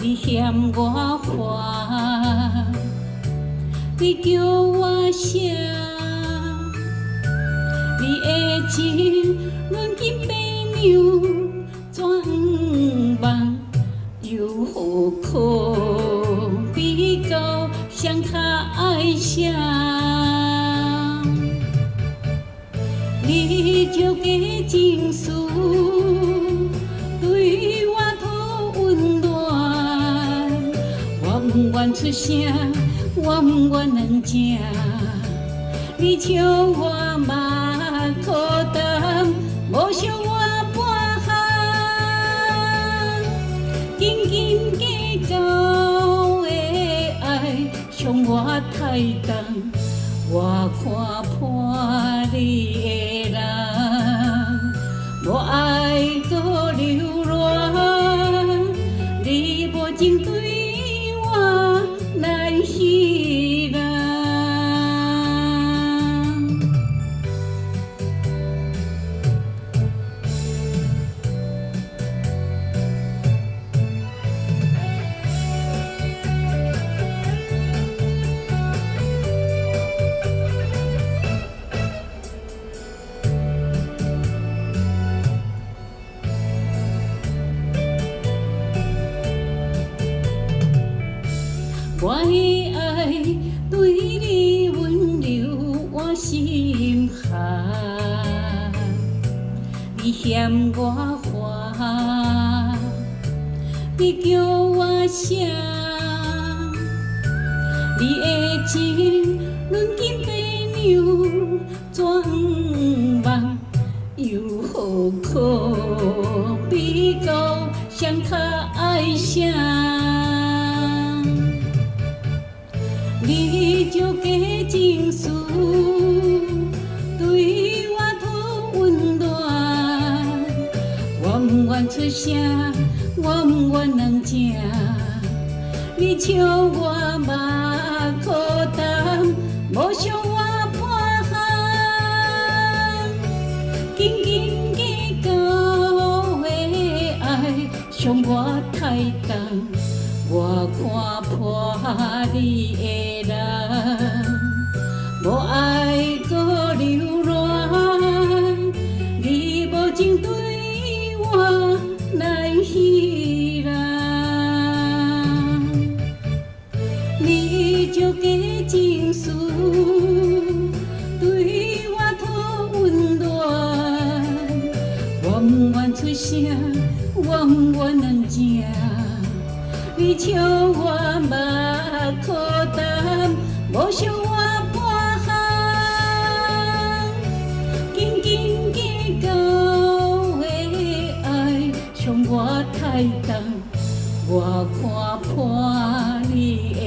你嫌我煩，你叫我啥？你的情論見白娘怎夢，又何可比較誰較愛誰？你借假情絲對我討溫暖，我毋願出聲，我毋願兩聲，你笑我目苦澹，無惜我半項，斤斤計較的愛傷我太重，我看破你的人，無愛閣留戀，你無情對我來彼人。我的愛對你溫柔我心寒，你嫌我煩，你叫我啥？你的情論見白娘怎夢，又何可比較誰較愛誰？你借假情絲對我討溫暖，我毋願出聲，我毋願兩聲，你笑我目苦澹，無惜我半項，斤斤計較的愛傷我太重，我看破你的人，無愛閣留戀，你無情對我來彼人。你借假情絲對我討溫暖，我毋願出聲，我毋願兩聲，你笑我目苦澹，無惜我半項，斤斤計較的愛傷我太重，我看破你的。